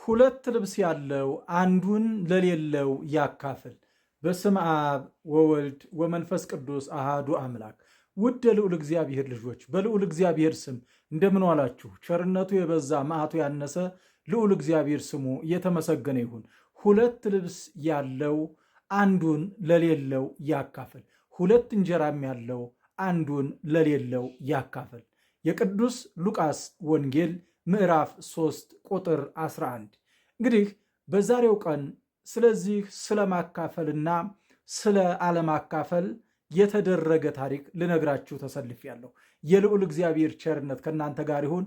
ሁለት ልብስ ያለው አንዱን ለሌለው ያካፍል። በስመ አብ ወወልድ ወመንፈስ ቅዱስ አሃዱ አምላክ። ውድ የልዑል እግዚአብሔር ልጆች፣ በልዑል እግዚአብሔር ስም እንደምን ዋላችሁ? ቸርነቱ የበዛ መዓቱ ያነሰ ልዑል እግዚአብሔር ስሙ እየተመሰገነ ይሁን። ሁለት ልብስ ያለው አንዱን ለሌለው ያካፍል፣ ሁለት እንጀራም ያለው አንዱን ለሌለው ያካፍል። የቅዱስ ሉቃስ ወንጌል ምዕራፍ 3 ቁጥር 11። እንግዲህ በዛሬው ቀን ስለዚህ ስለማካፈልና ስለ አለማካፈል የተደረገ ታሪክ ልነግራችሁ ተሰልፌያለሁ። የልዑል እግዚአብሔር ቸርነት ከእናንተ ጋር ይሁን።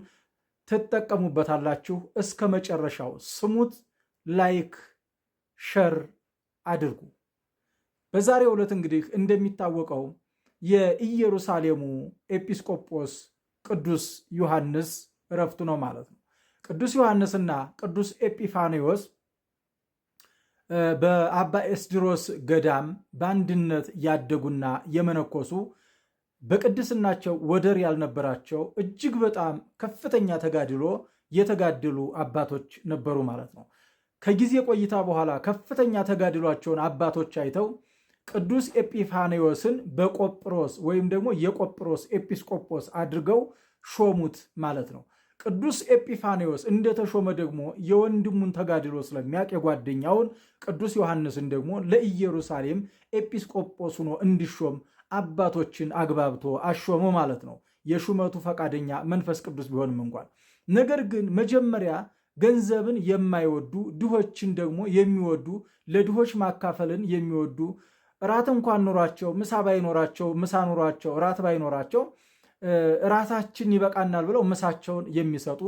ትጠቀሙበታላችሁ። እስከ መጨረሻው ስሙት። Like፣ share አድርጉ። በዛሬው ዕለት እንግዲህ እንደሚታወቀው የኢየሩሳሌሙ ኤጲስቆጶስ ቅዱስ ዮሐንስ እረፍቱ ነው ማለት ነው። ቅዱስ ዮሐንስና ቅዱስ ኤጲፋንዮስ በአባ ኤስድሮስ ገዳም በአንድነት ያደጉና የመነኮሱ፣ በቅድስናቸው ወደር ያልነበራቸው፣ እጅግ በጣም ከፍተኛ ተጋድሎ የተጋደሉ አባቶች ነበሩ ማለት ነው። ከጊዜ ቆይታ በኋላ ከፍተኛ ተጋድሏቸውን አባቶች አይተው ቅዱስ ኤጲፋንዮስን በቆጵሮስ ወይም ደግሞ የቆጵሮስ ኤጲስቆጶስ አድርገው ሾሙት ማለት ነው። ቅዱስ ኤጲፋንዮስ እንደተሾመ ደግሞ የወንድሙን ተጋድሎ ስለሚያውቅ የጓደኛውን ቅዱስ ዮሐንስን ደግሞ ለኢየሩሳሌም ኤጲስቆጶስ ሆኖ እንዲሾም አባቶችን አግባብቶ አሾመ ማለት ነው። የሹመቱ ፈቃደኛ መንፈስ ቅዱስ ቢሆንም እንኳን፣ ነገር ግን መጀመሪያ ገንዘብን የማይወዱ፣ ድሆችን ደግሞ የሚወዱ፣ ለድሆች ማካፈልን የሚወዱ፣ እራት እንኳን ኑሯቸው ምሳ ባይኖራቸው፣ ምሳ ኑሯቸው እራት ባይኖራቸው እራታችን ይበቃናል ብለው ምሳቸውን የሚሰጡ፣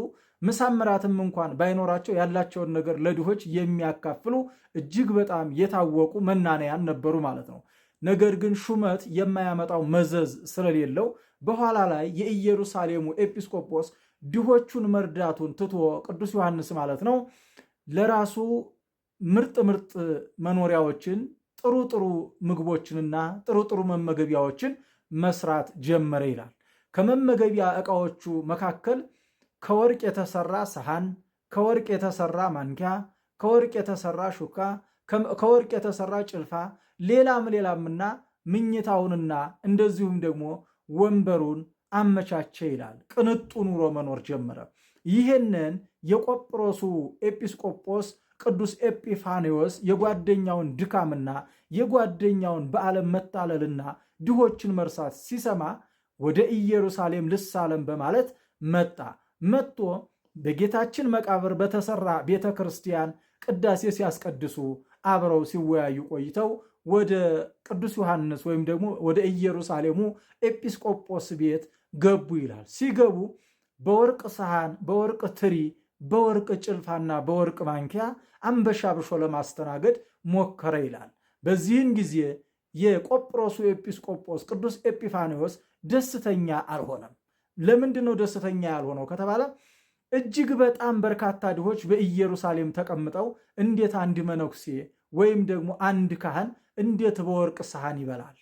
ምሳም እራትም እንኳን ባይኖራቸው ያላቸውን ነገር ለድሆች የሚያካፍሉ እጅግ በጣም የታወቁ መናንያን ነበሩ ማለት ነው። ነገር ግን ሹመት የማያመጣው መዘዝ ስለሌለው በኋላ ላይ የኢየሩሳሌሙ ኤጲስቆጶስ ድሆቹን መርዳቱን ትቶ፣ ቅዱስ ዮሐንስ ማለት ነው፣ ለራሱ ምርጥ ምርጥ መኖሪያዎችን፣ ጥሩ ጥሩ ምግቦችንና ጥሩ ጥሩ መመገቢያዎችን መስራት ጀመረ ይላል። ከመመገቢያ ዕቃዎቹ መካከል ከወርቅ የተሰራ ሰሃን፣ ከወርቅ የተሰራ ማንኪያ፣ ከወርቅ የተሰራ ሹካ፣ ከወርቅ የተሰራ ጭልፋ፣ ሌላም ሌላምና ምኝታውንና እንደዚሁም ደግሞ ወንበሩን አመቻቸ ይላል። ቅንጡ ኑሮ መኖር ጀመረ። ይህንን የቆጵሮሱ ኤጲስቆጶስ ቅዱስ ኤጲፋንዮስ የጓደኛውን ድካምና የጓደኛውን በዓለም መታለልና ድሆችን መርሳት ሲሰማ ወደ ኢየሩሳሌም ልሳለም በማለት መጣ። መጥቶ በጌታችን መቃብር በተሰራ ቤተ ክርስቲያን ቅዳሴ ሲያስቀድሱ አብረው ሲወያዩ ቆይተው ወደ ቅዱስ ዮሐንስ ወይም ደግሞ ወደ ኢየሩሳሌሙ ኤጲስቆጶስ ቤት ገቡ ይላል። ሲገቡ በወርቅ ሰሃን፣ በወርቅ ትሪ፣ በወርቅ ጭልፋና በወርቅ ማንኪያ አንበሻብሾ ለማስተናገድ ሞከረ ይላል። በዚህን ጊዜ የቆጵሮሱ ኤጲስቆጶስ ቅዱስ ኤጲፋንዮስ ደስተኛ አልሆነም። ለምንድን ነው ደስተኛ ያልሆነው ከተባለ፣ እጅግ በጣም በርካታ ድሆች በኢየሩሳሌም ተቀምጠው እንዴት አንድ መነኩሴ ወይም ደግሞ አንድ ካህን እንዴት በወርቅ ሰሃን ይበላል?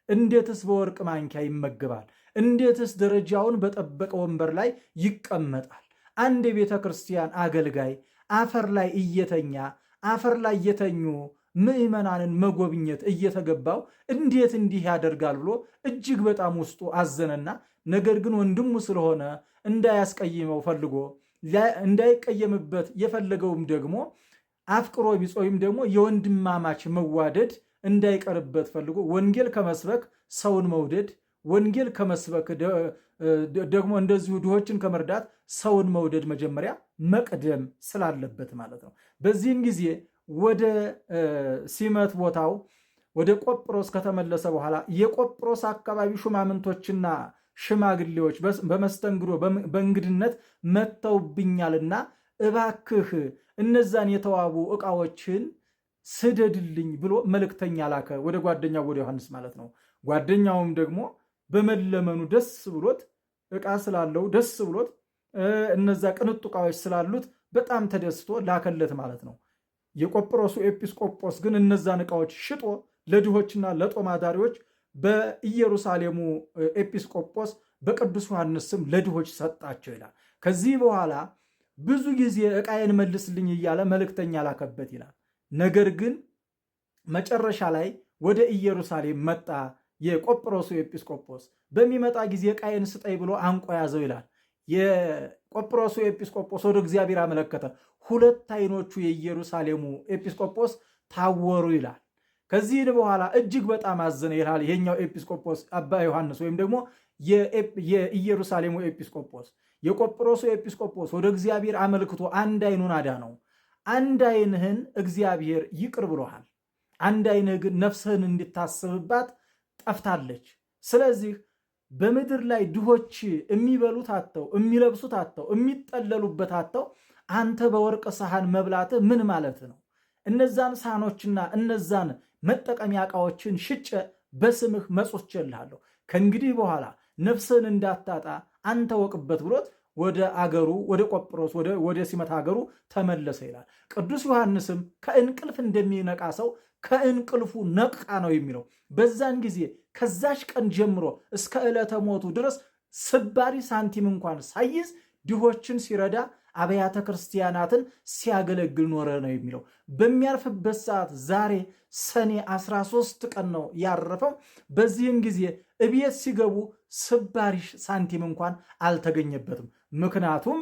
እንዴትስ በወርቅ ማንኪያ ይመገባል? እንዴትስ ደረጃውን በጠበቀ ወንበር ላይ ይቀመጣል? አንድ የቤተ ክርስቲያን አገልጋይ አፈር ላይ እየተኛ፣ አፈር ላይ እየተኙ ምዕመናንን መጎብኘት እየተገባው እንዴት እንዲህ ያደርጋል ብሎ እጅግ በጣም ውስጡ አዘነና፣ ነገር ግን ወንድሙ ስለሆነ እንዳያስቀይመው ፈልጎ፣ እንዳይቀየምበት የፈለገውም ደግሞ አፍቅሮ ቢጽ ወይም ደግሞ የወንድማማች መዋደድ እንዳይቀርበት ፈልጎ፣ ወንጌል ከመስበክ ሰውን መውደድ፣ ወንጌል ከመስበክ ደግሞ እንደዚሁ ድሆችን ከመርዳት ሰውን መውደድ መጀመሪያ መቅደም ስላለበት ማለት ነው። በዚህን ጊዜ ወደ ሲመት ቦታው ወደ ቆጵሮስ ከተመለሰ በኋላ የቆጵሮስ አካባቢ ሹማምንቶችና ሽማግሌዎች በመስተንግዶ በእንግድነት መጥተውብኛልና እባክህ እነዛን የተዋቡ ዕቃዎችን ስደድልኝ ብሎ መልእክተኛ ላከ፣ ወደ ጓደኛው ወደ ዮሐንስ ማለት ነው። ጓደኛውም ደግሞ በመለመኑ ደስ ብሎት፣ ዕቃ ስላለው ደስ ብሎት፣ እነዛ ቅንጡ ዕቃዎች ስላሉት በጣም ተደስቶ ላከለት ማለት ነው። የቆጵሮሱ ኤጲስቆጶስ ግን እነዛን ዕቃዎች ሽጦ ለድሆችና ለጦም አዳሪዎች በኢየሩሳሌሙ ኤጲስቆጶስ በቅዱስ ዮሐንስ ስም ለድሆች ሰጣቸው ይላል። ከዚህ በኋላ ብዙ ጊዜ ዕቃዬን መልስልኝ እያለ መልእክተኛ ላከበት ይላል። ነገር ግን መጨረሻ ላይ ወደ ኢየሩሳሌም መጣ። የቆጵሮሱ ኤጲስቆጶስ በሚመጣ ጊዜ ዕቃዬን ስጠኝ ብሎ አንቆ ያዘው ይላል። የቆጵሮሱ ኤጲስቆጶስ ወደ እግዚአብሔር አመለከተ። ሁለት ዓይኖቹ የኢየሩሳሌሙ ኤጲስቆጶስ ታወሩ ይላል። ከዚህ በኋላ እጅግ በጣም አዘነ ይላል። ይሄኛው ኤጲስቆጶስ አባ ዮሐንስ ወይም ደግሞ የኢየሩሳሌሙ ኤጲስቆጶስ የቆጵሮሱ ኤጲስቆጶስ ወደ እግዚአብሔር አመልክቶ አንድ ዓይኑን አዳነው። አንድ ዓይንህን እግዚአብሔር ይቅር ብሎሃል፣ አንድ ዓይንህ ግን ነፍስህን እንድታስብባት ጠፍታለች። ስለዚህ በምድር ላይ ድሆች የሚበሉት አጥተው፣ የሚለብሱት አጥተው፣ የሚጠለሉበት አጥተው አንተ በወርቅ ሰሃን መብላትህ ምን ማለት ነው? እነዛን ሳህኖችና እነዛን መጠቀሚያ ዕቃዎችን ሽጬ በስምህ መጽውቼልሃለሁ። ከእንግዲህ በኋላ ነፍስህን እንዳታጣ አንተ ወቅበት ብሎት ወደ አገሩ ወደ ቆጵሮስ ወደ ሲመት አገሩ ተመለሰ ይላል። ቅዱስ ዮሐንስም ከእንቅልፍ እንደሚነቃ ሰው ከእንቅልፉ ነቃ ነው የሚለው። በዛን ጊዜ ከዛች ቀን ጀምሮ እስከ ዕለተ ሞቱ ድረስ ስባሪ ሳንቲም እንኳን ሳይዝ ድሆችን ሲረዳ አብያተ ክርስቲያናትን ሲያገለግል ኖረ ነው የሚለው። በሚያርፍበት ሰዓት ዛሬ ሰኔ 13 ቀን ነው ያረፈው። በዚህም ጊዜ እቤት ሲገቡ ስባሪ ሳንቲም እንኳን አልተገኘበትም። ምክንያቱም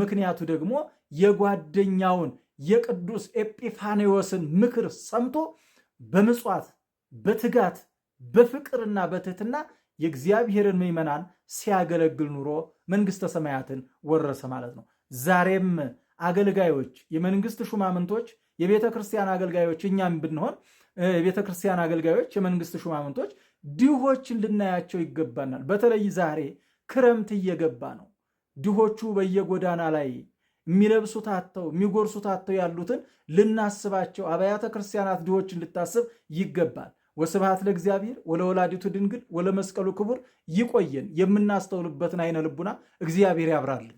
ምክንያቱ ደግሞ የጓደኛውን የቅዱስ ኤጲፋንዮስን ምክር ሰምቶ በምጽዋት በትጋት በፍቅርና በትህትና የእግዚአብሔርን ምዕመናን ሲያገለግል ኑሮ መንግሥተ ሰማያትን ወረሰ ማለት ነው። ዛሬም አገልጋዮች፣ የመንግስት ሹማምንቶች፣ የቤተ ክርስቲያን አገልጋዮች እኛም ብንሆን የቤተ ክርስቲያን አገልጋዮች፣ የመንግስት ሹማምንቶች ድሆችን ልናያቸው ይገባናል። በተለይ ዛሬ ክረምት እየገባ ነው። ድሆቹ በየጎዳና ላይ የሚለብሱት አጥተው የሚጎርሱት አጥተው ያሉትን ልናስባቸው፣ አብያተ ክርስቲያናት ድሆችን ልታስብ ይገባል። ወስብሐት ለእግዚአብሔር ወለወላዲቱ ድንግል ወለመስቀሉ ክቡር። ይቆየን። የምናስተውልበትን አይነ ልቡና እግዚአብሔር ያብራልን።